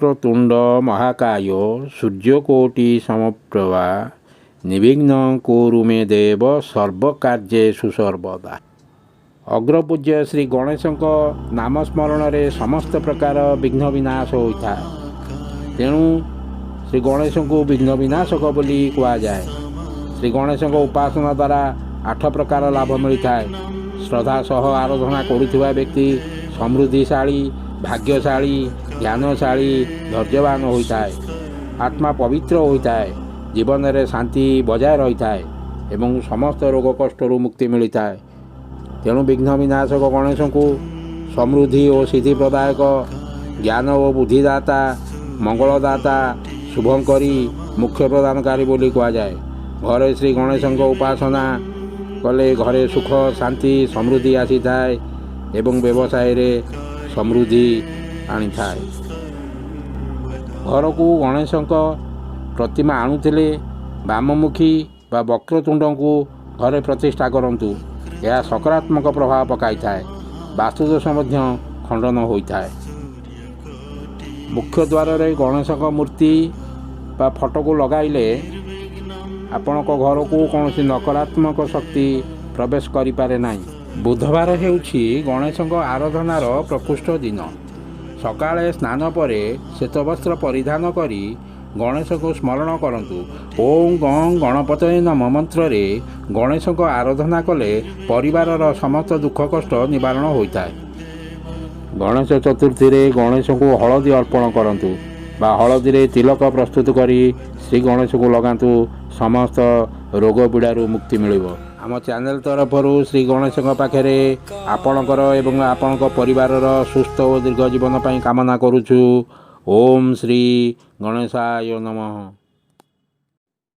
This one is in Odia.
ବକ୍ରତୁଣ୍ଡ ମହାକାୟ ସୂର୍ଯ୍ୟକୋଟି ସମପ୍ରଭା, ନିର୍ବିଘ୍ନ କୁରୁ ମେ ଦେବ ସର୍ବକାର୍ଯ୍ୟେଷୁ ସର୍ବଦା। ଅଗ୍ରପୂଜ୍ୟ ଶ୍ରୀ ଗଣେଶଙ୍କ ନାମ ସ୍ମରଣରେ ସମସ୍ତ ପ୍ରକାର ବିଘ୍ନ ବିନାଶ ହୋଇଥାଏ। ତେଣୁ ଶ୍ରୀ ଗଣେଶଙ୍କୁ ବିଘ୍ନ ବିନାଶକ ବୋଲି କୁହାଯାଏ। ଶ୍ରୀ ଗଣେଶଙ୍କ ଉପାସନା ଦ୍ୱାରା 8 ପ୍ରକାର ଲାଭ ମିଳିଥାଏ। ଶ୍ରଦ୍ଧା ସହ ଆରାଧନା କରୁଥିବା ବ୍ୟକ୍ତି ସମୃଦ୍ଧିଶାଳୀ, ଭାଗ୍ୟଶାଳୀ, ଜ୍ଞାନଶାଳୀ, ଧୈର୍ଯ୍ୟବାନ ହୋଇଥାଏ। ଆତ୍ମା ପବିତ୍ର ହୋଇଥାଏ। ଜୀବନରେ ଶାନ୍ତି ବଜାୟ ରହିଥାଏ ଏବଂ ସମସ୍ତ ରୋଗ କଷ୍ଟରୁ ମୁକ୍ତି ମିଳିଥାଏ। ତେଣୁ ବିଘ୍ନ ବିନାଶକ ଗଣେଶଙ୍କୁ ସମୃଦ୍ଧି ଓ ସିଦ୍ଧି ପ୍ରଦାୟକ, ଜ୍ଞାନ ଓ ବୁଦ୍ଧିଦାତା, ମଙ୍ଗଳଦାତା, ଶୁଭଙ୍କରୀ, ମୋକ୍ଷ ପ୍ରଦାନକାରୀ ବୋଲି କୁହାଯାଏ। ଘରେ ଶ୍ରୀ ଗଣେଶଙ୍କ ଉପାସନା କଲେ ଘରେ ସୁଖ, ଶାନ୍ତି, ସମୃଦ୍ଧି ଆସିଥାଏ ଏବଂ ବ୍ୟବସାୟରେ ସମୃଦ୍ଧି ଆଣିଥାଏ। ଘରକୁ ଗଣେଶଙ୍କ ପ୍ରତିମା ଆଣୁଥିଲେ ବାମମୁଖୀ ବା ବକ୍ରତୁଣ୍ଡଙ୍କୁ ଘରେ ପ୍ରତିଷ୍ଠା କରନ୍ତୁ। ଏହା ସକାରାତ୍ମକ ପ୍ରଭାବ ପକାଇଥାଏ। ବାସ୍ତୁଦୋଷ ମଧ୍ୟ ଖଣ୍ଡନ ହୋଇଥାଏ। ମୁଖ୍ୟ ଦ୍ୱାରରେ ଗଣେଶଙ୍କ ମୂର୍ତ୍ତି ବା ଫଟୋକୁ ଲଗାଇଲେ ଆପଣଙ୍କ ଘରକୁ କୌଣସି ନକାରାତ୍ମକ ଶକ୍ତି ପ୍ରବେଶ କରିପାରେ ନାହିଁ। ବୁଧବାର ହେଉଛି ଗଣେଶଙ୍କ ଆରାଧନାର ପ୍ରକୃଷ୍ଟ ଦିନ। ସକାଳେ ସ୍ନାନ ପରେ ଶ୍ଵେତବସ୍ତ୍ର ପରିଧାନ କରି ଗଣେଶଙ୍କୁ ସ୍ମରଣ କରନ୍ତୁ। ଓଁ ଗଂ ଗଣପତୟେ ନମଃ ମନ୍ତ୍ରରେ ଗଣେଶଙ୍କ ଆରାଧନା କଲେ ପରିବାରର ସମସ୍ତ ଦୁଃଖ କଷ୍ଟ ନିବାରଣ ହୋଇଥାଏ। ଗଣେଶ ଚତୁର୍ଥୀରେ ଗଣେଶଙ୍କୁ ହଳଦୀ ଅର୍ପଣ କରନ୍ତୁ ବା ହଳଦୀରେ ତିଲକ ପ୍ରସ୍ତୁତ କରି ଶ୍ରୀ ଗଣେଶଙ୍କୁ ଲଗାନ୍ତୁ। ସମସ୍ତ ରୋଗ ପୀଡ଼ାରୁ ମୁକ୍ତି ମିଳିବ। ଆମ ଚ୍ୟାନେଲ ତରଫରୁ ଶ୍ରୀ ଗଣେଶଙ୍କ ପାଖରେ ଆପଣଙ୍କର ଏବଂ ଆପଣଙ୍କ ପରିବାରର ସୁସ୍ଥ ଓ ଦୀର୍ଘ ଜୀବନ ପାଇଁ କାମନା କରୁଛୁ। ଓମ୍ ଶ୍ରୀ ଗଣେଶାୟ ନମଃ।